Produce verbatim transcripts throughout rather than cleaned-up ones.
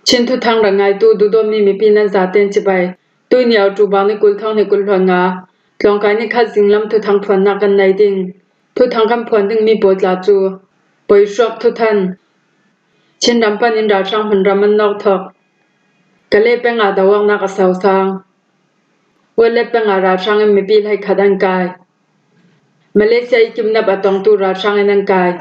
Chin thuthang rak ngaitu duhdawtmi mipi nan zaten cibai. Tuini October ni kul thawng ni kul hluan nga, tlawngkai ni khat zinglam thuthang phuannak kan nei ding. Thuthang kan phuan dingmi pawl tla cu Poihruak thuthan. Chin ram panin ralhrang hmunram an nawk thawk. Kale peng ah do-awknak a sau sang. Wale peng ah ralhrang in mipi hleikhat an kai. Malaysia i kidnap a tongtu ralhrang in an kai.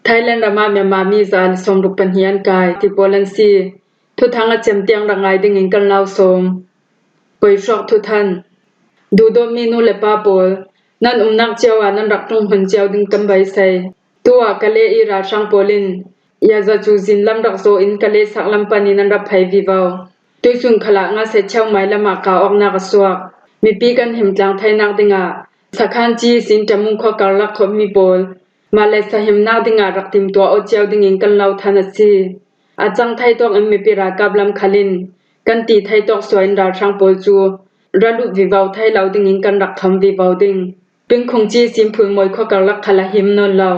Thailand ram ah Myanmar mi za le sawmruk pahnih an kai ti pawl an si. Thuthang a cem tiang rak ngai dingin kan lau sawm. Poihruak thuthan. Duhdawtmi nu le pa pawl, nan umnak cio ah nan rak ṭung hmun cio ding kan beisei. Tu ah Kale i ralhrang pawl in Yazacu zin lam rak zaw in Kale sak lam panin an rak phei vivo. Tuisun khal ah Ngase Chiang Mai lam ah kah awknak a suak. Mipi kan him tlang theinak dingah Sakhan Ci sin Tamu khua karlak khuami pawl mah le sahimnak dingah rak timtuah aw cio dingin kan lo than a si. A cang thei tawk in mipi ralkap lam khal in kan ti thei tawk sual in ralhrang pawl cu ra lut vivo thei lo dingin kan rak thawm vivo ding. Pingkhung Ci sin Phulmawi khua karlak khal a him nawn lo.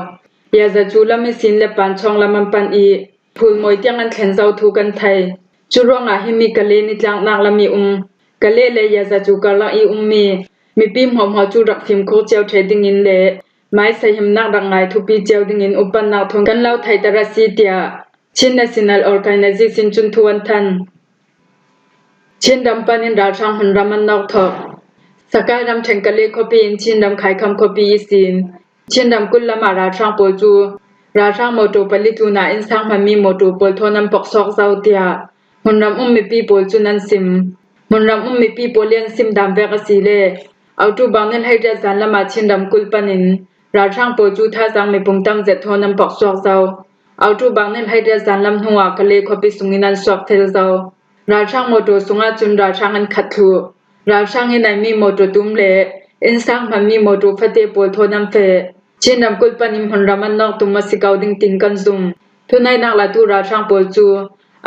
Yazacu lam ihsin le Panchawng lam an pan i Phulmawi tiang an thlen zo thu kan thei. Cu ruangah himi Kale ni tlaknak lam i um Kale le Yazacu karlak i ummi mipi hmuahhmuah cu rak fimkhur cio ṭheh dingin le mai sahimnak rak ngai thupi cio dingin upatnak thawn kan lo theihter a si, tiah Chin National Organization cun thu an than. Chin ram panin ralhrang hmunram an nawk thawk. Sakai ramṭhen Kale khuapi in Chin ram Khaikham khuapi ihsin Chin ram kul lam ah ralhrang pawl cu ralhrang motor pali tlun ah innsang hmanmi motor pawl thawn an poksuak zo, tiah hmunram um mipi pawl cun an sim. Hmunram um mipi pawl i an sim dan vek a si le October ni hleiriat zan lam ah Chin ram kul panin ralhrang pawl cu thazaang mipum tam zet thawn an poksuak zo. October ni hleiriat zan lam hnu ah Kale khuapi sungin an suak fel zo. Ralhrang motor sungah cun ralhrang an khat thluh. Ralhrang i neihmi motor tum le innsang hmanmi motor fate pawl thawn an feh. Chin ramkulh panin hmunram an nawk tum a si ko ding tiin kan zum. Thuneihnak latu ralhrang pawl cu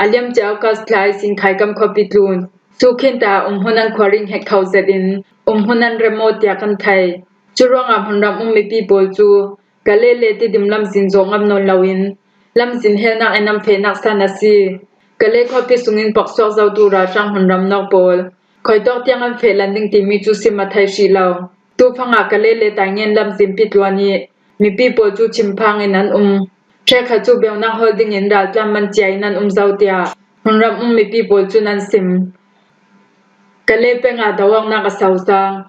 a liamcia August thla ihsin Khaikam khuapi tlun. Sukhin ta umhmun an khuarin hek kho zetin umhmun an rem aw tiah kan thei. Cu ruangah hmunram um mipi pawl cu Kale le Tidim lamzin zawh ngam nawn loin lamzin helnak in an fehnak san a si. Kale khuapi sungin poksuak zotu ralhrang hmunram nawk pawl khuitawk tiang an feh lan ding timi cu sim a thei hrih lo. Tufang ah Kale le Taingen lamzin pitluan i mipi pawl cu chimphang in an um. Hrekkhat cu beunak hawl dingin raltlan man cia in an um zo, tiah hmunram um mipi pawl cun an sim. Kale peng ah do-awknak a sau sang.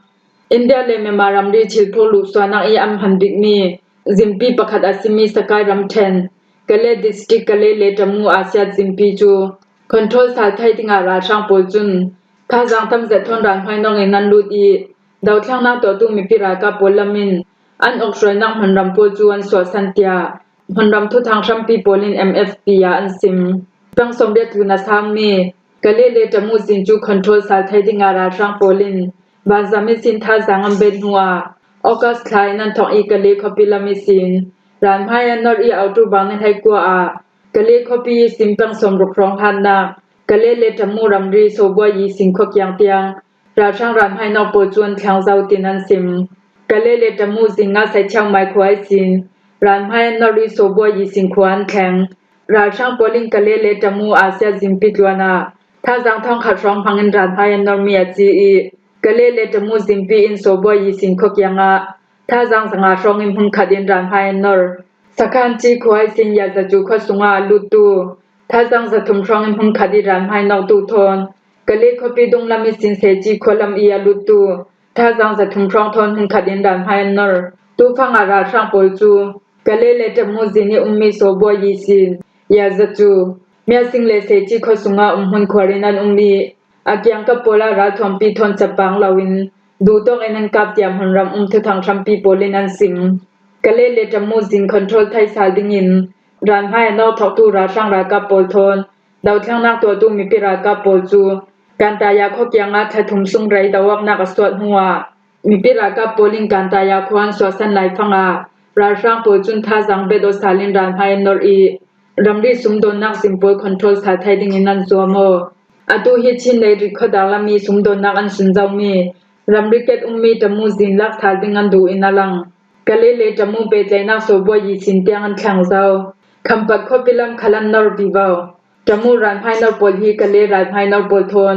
India le Myanmar ramri chilphurluh suahnak i an hman bikmi zimpi pakhat a simi Sakai ramṭhen Kale district Kale le Tamu Asiat zimpi cu control sal thei dingah ralhrang pawl cun thazaang tam zet thawn ralhmai nawk in an lut i, dothlennak tuahtu mipi ralkap pawl lam in an awk hruainak hmunram pawl cu an suahsan, tiah hmunram thuthang hrampi pawl in M F P ah an sim. Peng sawmriat tlun a sangmi Kale le Tamu zin cu control sal thei dingah ralhrang pawl in vanzam ihsin thazaang an bet hnuah August thla in an thawk i Kale khuapi lam ihsin ralhmai an nor i October ni hleikua ah Kale khuapi ihsin peng sawmruk hrawng hlatnak Kale le Tamu ramri Sobua ihsin khuakiang tiang ralhrang ralhmai nawk pawl cu an thleng zo, tin an sim. Kale le Tamu zin Ngase Chiang Mai khua ihsin ralhmai an nor i Sobua ihsin khua an thleng. Ralhrang pawl in Kale le Tamu Asiat zimpi tluan ah thazaang thawngkhat hrawng hmangin ralhmai an normi a si i, Kale le Tamu zimpi in Sobua ihsin khuakiang ah thazaang zanga hrawng in hmunkhat in ralhmai an nor. Sakhan Ci khua ihsin Yazacu khua sungah a luttu thazaang zathum hrawng in hmunkhat i ralhmai nawktu thawn Kale khuapi dunglam ihsin Seci khua lam i a luttu thazaang zathum hrawng thawn hmunkhat in ralhmai an nor. Tufang ah ralhrang pawl cu Kale le Tamu zin i ummi Sobua ihsin Yazacu, Miasing le Seci khua sungah umhmun khuar in an um i, a kiangkap pawl ah ralthuampi thawn capang loin duhtawk in an kap, tiah hmunram um thuthang hrampi pawl in an sim. Kale le Tamu zin control thei sal dingin ralhmai a nawk thawktu ralhrang ralkap pawl thawn dothlennak tuahtu mipi ralkap pawl cu Kantaya khua kiangah thla thum sung rei do-awknak a suat hnuah mipi ralkap pawl in Kantaya khua an suahsan laifang ah ralhrang pawl cun thazaang bet aw sal in ralhmai an nor i, ramri sumdawnnak zin pawl control sal thei dingin an zuam aw. Atu hi Chin lei ri khuadak lam i sumdawnnak an sun zomi ramri ket ummi Tamu zin lak sal ding an duh in a lang. Kale le Tamu pehtlaihnak Sobua ihsin tiang an thleng zo. Khampat khuapi lam khal an nor vivo. Tamu ralhmainor pawl hi Kale ralhmainor pawl thawn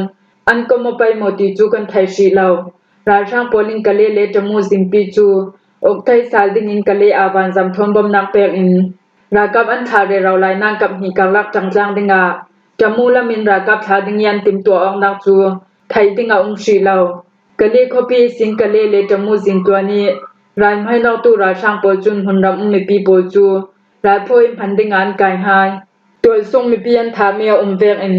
an kom a pai maw ti cu kan thei hrih lo. Ralhrang pawl in Kale le Tamu zingpi cu uk thei sal dingin Kale aa vanzam thawn bawmhnak pek in ralkap an thlah rero lai nain kaphnih karlak ṭangtlang dingah Tamu lam in ralkap thla ding i an timhtuah awknak cu theih ding a um hrih lo. Kale khuapi ihsin Kale le Tamu zingtuan i ralhmainawktu ralhrang pawl cun hmunram um mipi pawl cu ralphawi hman dingah an kai hai. Tualsung mipi an thahmi a um vekin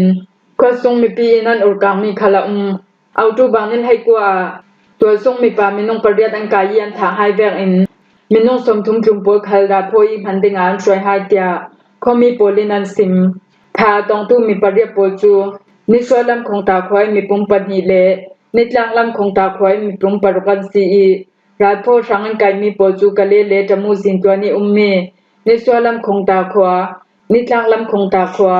khuasung mipi in an urkangmi khal a um. October ni hleikua ah tualsung mipa minung pariat an kai i an thah hai vekin minung sawmthum tlun pawl khal ralphawi hman dingah an hruai hai tiah khuami pawl in an sim. Thah a tongtu mi pariat pawl cu nisuahlam Khungta khua i mipum pahnih le nitlaklam Khungta khua i mipum paruk an si i ralphaw hrang an kaimi pawl cu Kale le Tamu zingtuan i ummi nisuahlam Khungta khua, nitlaklam Khungta khua,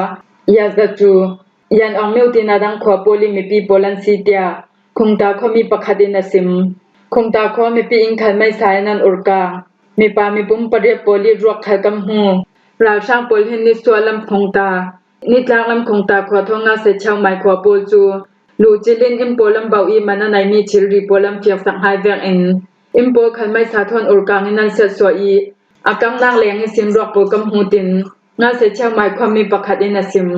Yazacu, Yan Aung Myo tina dang khua pawl i mipi pawl an si tiah Khungta khuami pakhat in a sim. Khungta khua mipi in khalmeisa in an urkang. Mipa mipum pariat pawl i ruak khal kan hmu. Ralhrang pawl hin nisuahlam Khungta, nitlaklam Khungta khua thawn Ngase Cheu Mai khua pawl cu luhcil in inn pawl an bauh i man a neimi thilri pawl an fiaksak hai vekin inn pawl khalmeisa thawn urkang in an siatsuah i a kamnak leng ihsin ruak pawl kan hmu tin Ngase Cheu Mai khuami pakhat in a sim.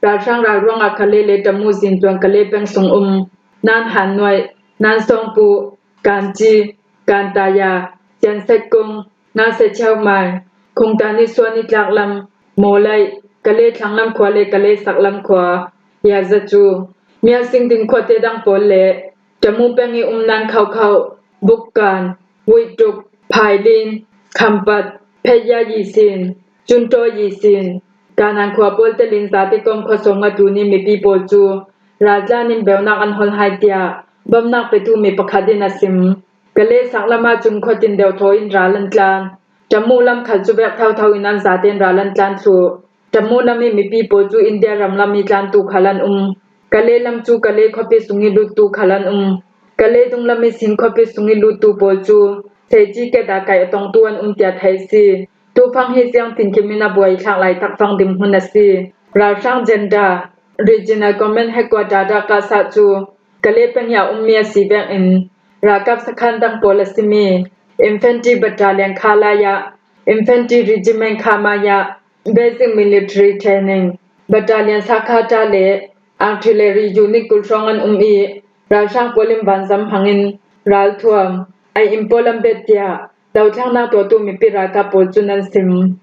Ralhrang ral ruangah Kale le Tamu zingtuan Kale peng sung um Nan Han Nuai, Nan Sawngpu, Kanci, Kantaya, Sianset Kung, Ngase Cheu Mai, Khungta nisuah nitlaklam, Mawlai, Kale thlanglam khua le Kale saklam khua, Yazacu, Mialsing din khuate dang pawl le Tamu peng i um Nan Khaukhau, Bukkan, Wuituk, Phailin, Khampat, Pheya Yisin, Cuntaw Yisin, Kanan khua pawl telin zate kom khuasawm a tlun i mipi pawl cu raltlan in beunak an hol hai tiah bawmhnak petu mi pakhat in a sim. Kale saklam ah cun khuatin deuthaw in ral an tlan. Tamu lam khal cu vek thotho in an zaten ral an tlan thluh. Tamu lam i mipi pawl cu India ram lam i tlantu khal an um. Kale lam cu Kale khuapi sung i luttu khal an um. Kale dunglam ihsin khuapi sung i luttu pawl cu Seici ket ah kaih a tongtu an um tiah theih a si. Tufang hi Siang Tin Kim in a buai thlak laitak fang dinhmun a si. Ralhrang Jenda, Regional Command Headquarter Dakasa cu Kale peng i a ummi a si vekin ralkap sakhan dang pawl a simi Infantry Battalion Khalaya, Infantry Regiment Khamaya, Basic Military Training Battalion Sakhata le Artillery Unit kul hrawng an um i ralhrang pawl in vanzam hmangin ralthuam a inn pawl an bet tiah dothlengnak tuahtu mipi ralkap pawl cun an sim.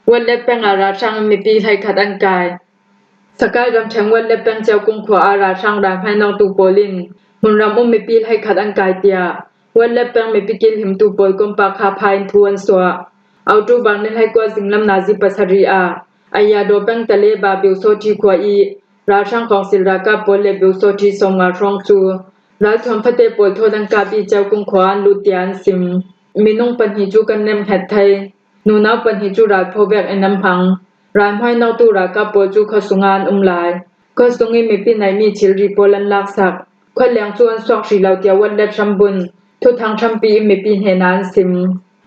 Watlet peng ah ralhrang in mipi hleikhat an kai. Sakai ramṭhen Watlet peng Ceukung khua ah ralhrang ralhmainawktu pawl in hmunram um mipi hleikhat an kai tiah Watlet peng mipi kilhimtu pawl Kompak Kha Pha in thu an suah. October ni hleikua zinglam nazi pasarih ah Ayado peng Taleba Biusawṭhi khua i ralhrang kawngsil ralkap pawl le Biusawṭhi sawmnga hrawng cu ralthuam fate pawl thawn an kap i Ceukung khua an lut tiah an sim. Minung pahnih cu kan nemhnget thei. Nunau pahnih cu ralphaw vekin an hmang. Ralhmainawktu ralkap pawl cu khuasung ah an um lai. Khuasung i mipi neihmi thilri pawl an laksak. Khualeng cu an suak hrih lo tiah Watlet hrambun thuthang ṭhampi in mipi hnenah an sim.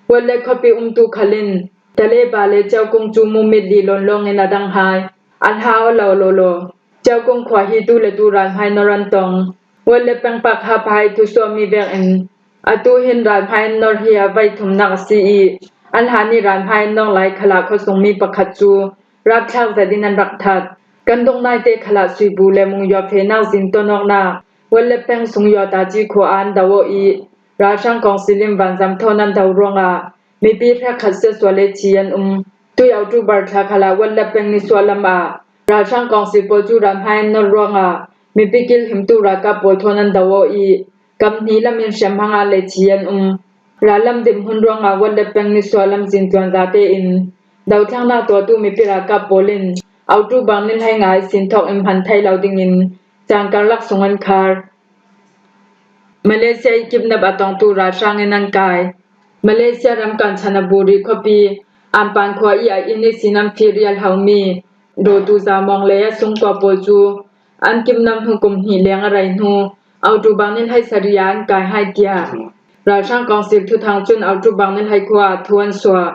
Watlet khuapi umtu khal in Taleba le Ceukung cu mumit li lawnglawng in a dang hai. An hau a lo lawlaw. Ceukung khua hi tu le tu ralhmai nor an tong. Watlet peng Pak Kha Pha i thusuahmi vekin atu hin ralhmai an nor hi a vai thumnak a si i an hlan i ralhmai an nor lai khalah khuasungmi pakhat cu rapthlak zetin an rak that. Kan dong naite khalah suibu le mung yuah fehnak zin ton awknak Watlet peng sung yuah ta ci khua ah an do aw i ralhrang kawngsil in vanzam thawn an do ruangah mipi hrekkhat siatsuah le thi an um. Tui October thla khalah Watlet peng nisuah lam ah ralhrang kawngsil pawl cu ralhmai an nor ruangah mipi kilhimtu ralkap pawl thawn an do aw i kam hnih lam in hriamhma ngah le thi an um. Rallam dinhmun ruangah Watlet peng nisuah lam zin tuan zate in dothlengnak tuahtu mipi ralkap pawl in October ni hleinga ihsin thawk in hman thei lo dingin caan karlak sung an khar. Malaysia i kidnap a tongtu ralhrang in an kai. Malaysia ram Kanchanaburi khuapi Ampan khua i a inn ihsin an fir i a hlomi Dawtu Zamawng le a sungkua pawl cu an kidnap hnu kum hnih leng a rei hnu October ni hleisarih ah an kai hai tiah ralhrang kawngsil thuthang cun October ni hleikua ah thu an suah.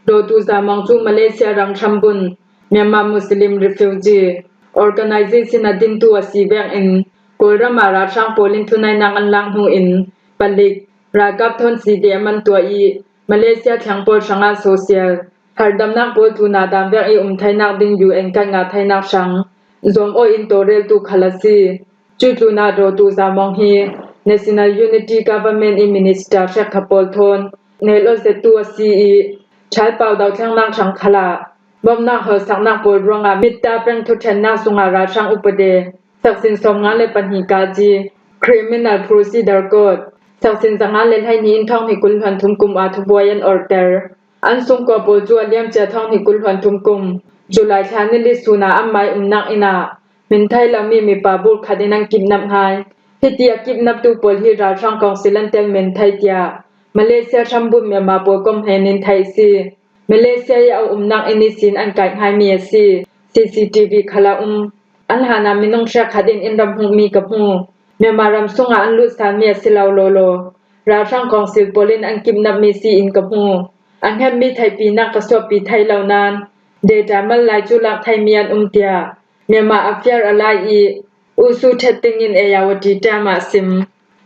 Dawtu Zamawng cu Malaysia ram hrambun Myanmar Muslim Refugee Organization a dintu a si vekin, Kawlram ah ralhrang pawl in thunainak an lak hnu in palik ralkap thawn C D M an tuah i, Malaysia thleng pawl hrangah social harhdamnak pawl tlunah dam vek i um theinak ding U N card ngah theinak hrang zawm aw in tawlreltu khal a si. Cu tlunah Daw Tu Za Maung hi National Unity Government i minister hrekkhat pawl thawn nelh aw zettu a si i, ṭhalpau dohthlengnak hrang khalah bawmhnak hawlsaknak pawl ruangah mitta peng thuṭhennak sungah ralhrang upade section sawmnga le pahnih kaci, Criminal Procedure Code section zanga le hleihnih in thawng hnih kul hluan thum kum ah thubuai an orhter. An sungkua pawl cu a liamcia thawng hnih kul hluan thum kum July thla ni li sun ah anmai umnak inn ah hmin thei lomi mipa bul khat in an kidnap hngai. Hiti a kidnaptu pawl hi ralhrang kawngsil an tel men thei tiah Malaysia hrambunh Myanmar pawl kom hnen in theih si. Malaysia i a umnak inn ihsin an kaih hngami a si. C C T V khal a um. An hlan ah minung hrekkhat in in ram hmuhmi ka hmu. Myanmar ram sungah an lut salmi a si lo lawlaw, ralhrang kawngsil pawl in an kidnapmi si in ka hmu. A hngetmi theihpinak ka suahpi thei lo nain data mal lai cu lak theimi an um tiah Myanmar Affair a lai i U Su Tet Ting in Ayawati Times ah a sim.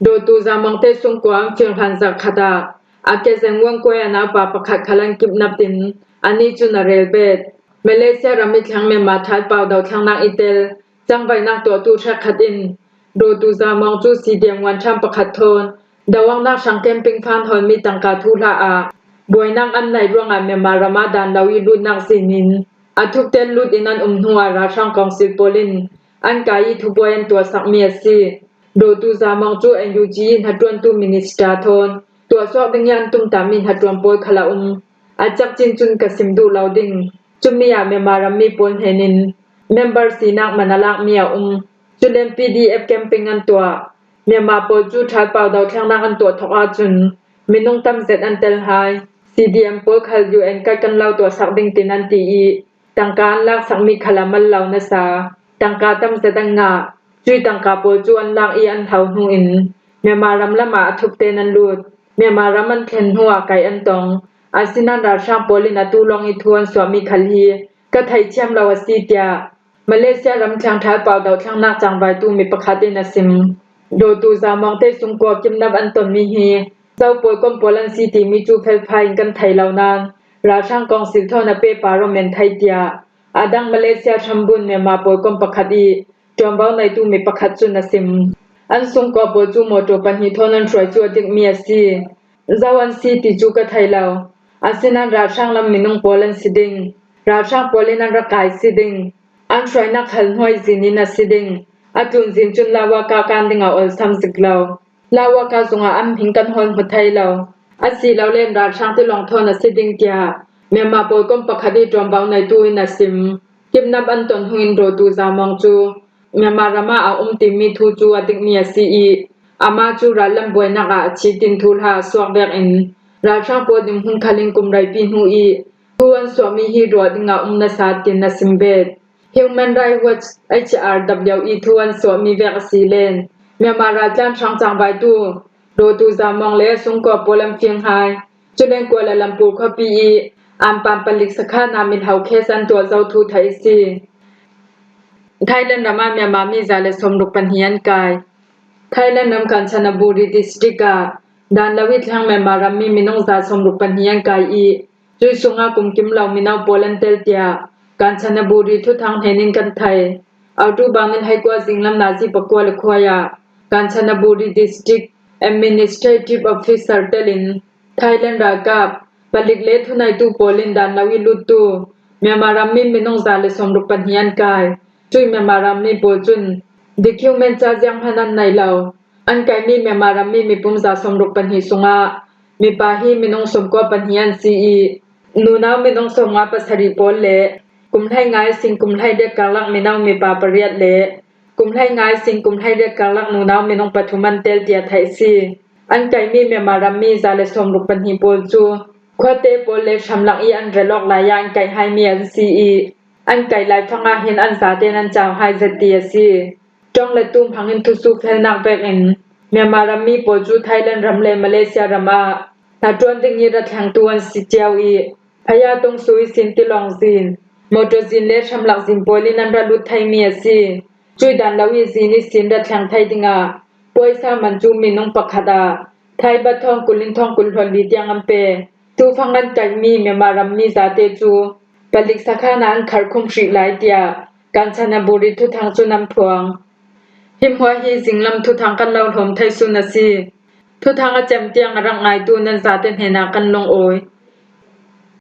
Daw Tu Za Maung te sungkua an fir hlan zarh khat ah a kezeng Wang Kuai a naupa pakhat khal an kidnap in anih cun a rel bet. Malaysia ram i thleng Myanmar ṭhalpau dohthlengnak i tel cangvaihnak tuahtu hrekkhat in Daw Tu Za Maung cu C D M Nguan Ṭham pakhat thawn doawknak hrang camping fund hawlmi tangka thuhla ah buainak an neih ruangah Myanmar ram ah dan lo i lutnak zin in a thukten lut in an um hnu ah ralhrang kawngsil pawl in an kai i thubuai an tuahsakmi a si. Daw Tu Za Maung cu N U G i hnaṭuantu minister thawn tuahsuak ding i an tumtahmi hnaṭuan pawl khal a um. A cekcin cun ka sim duh lo ding. Cumi ah Myanmar rammi pawl hnen in member sinak man a lakmi a um. Culen P D F camping an tuah. Myanmar pawl cu ṭhalpau dohthlengnak an tuah thawk ahcun minung tam zet an tel hai. C D M pawl khal U N card kan lo tuahsak ding tin an ti i, tangka an laksakmi khal a mal lo nasa tangka tam zet an ngah. Cui tangka pawl cu an lak i an hlo hnu in Myanmar ram lam ah a thukten an lut. Myanmar ram an thlen hnu ah kaih an tong. Asinain ralhrang pawl in atu lawng i thu an suahmi khal hi ka theihthiam lo a si, tiah Malaysia ram thleng ṭhalpau dohthlengnak cangvaitu mi pakhat in a sim. Daw Tu Za Maung te sungkua kidnap an tonmi hi Zo pawl kom pawl an si timi cu felphai in kan thei lo nain ralhrang kawngsil thawn a pehpar aw men thei, tiah a dang Malaysia hrambunh Myanmar pawl kom pakhat i ṭuanvo neitu mi pakhat cun a sim. An sungkua pawl cu mawṭaw pahnih thawn an hruai cu a dikmi a si. Zo an si ti cu ka thei lo. Asinain ralhrang lam minung pawl an si ding. Ralhrang pawl in an rak kai si ding. An hruainak khal hnuai zin in a si ding. A tlun zin cun Lawaka kan ding a olsam zik lo. Lawaka zungah an hming kan hawl hmu thei lo. Asilole ralhrang tilawng thawn a si ding, tiah Myanmar pawl kom pakhat i ṭuanvo neitu in a sim. Kidnap an ton hnu in Daw Tu Za Maung cu Myanmar ram ah a um timi thu cu a dikmi a si i, amah cu rallam buainak ah a thi tin thuhla a suak vekin ralhrang pawl dinhmun khal in kum reipi hnu i thu an suahmi hi ruah ding a um nasa tin a sim bet. Human Rights Watch, H R W, i thu an suahmi vek a si len Myanmar raltlan hrang cangvaitu Daw Tu Za Maung le a sungkua pawl an fir hai. Culen Kuala Lumpur khuapi i Ampan palik sakhan ah mithlo kes an tuah zo thu theih a si. Thailand ram ah Myanmar mi za le sawmruk pahnih an kai. Thailand ram Kanchanaburi district ah dan lo i thleng Myanmar rammi minung za sawmruk pahnih an kai i, cui sungah kum kim lo mino pawl an tel, tiah Kanchanaburi thuthang hnen in kan thei. October ni hleikua zinglam nazi pakua le khuai ah Kanchanaburi district administrative officer telin Thailand ralkap palik le thuneitu pawl in dan lo i luttu Myanmar rammi minung za le sawmruk pahnih an kai. Cui Myanmar rammi pawl cun document ca zianghman an nei lo. An kaimi Myanmar rammi mipum za sawmruk pahnih sungah mipa hi minung sawmkua pahnih an si i, nunau minung sawmnga pasarih pawl le kum hleinga ihsin kum hleiriat karlak mino mipa pariat le kum hleinga ihsin kum hleiriat karlak nunau minung pathum an tel, tiah theih a si. An kaimi Myanmar rammi za le sawmruk pahnih pawl cu khuate pawl le hramlak i an rel awk lai ah an kaih haimi an si i, an kaih laifang ah hin an zaten an cau hai zet ti a si. Ṭawng le tum hmangin thusuh felnak vekin Myanmar rammi pawl cu Thailand ram le Malaysia ram ah hnaṭuan ding i ra thlengtu an si cio i, phaya tungsu ihsin tilawng zin, motor zin le hramlak zin pawl in an ra lut theimi a si. Cui dan lo i zin i sin ra thleng thei dingah paisa man cu minung pakhat ah Thai baht thawng kul in thawng kul hlawt li tiang an pe. Tufang an kaihmi Myanmar rammi zate cu palik sakhan ah an kharh khum hrih lai, tiah Kanchanaburi thuthang cun an phuang. Hi hmuah hi zinglam thuthang kan lo hlawm thei sun a si. Thuthang a cem tiang a rak ngaitu nan zate hnenah kan lungawi.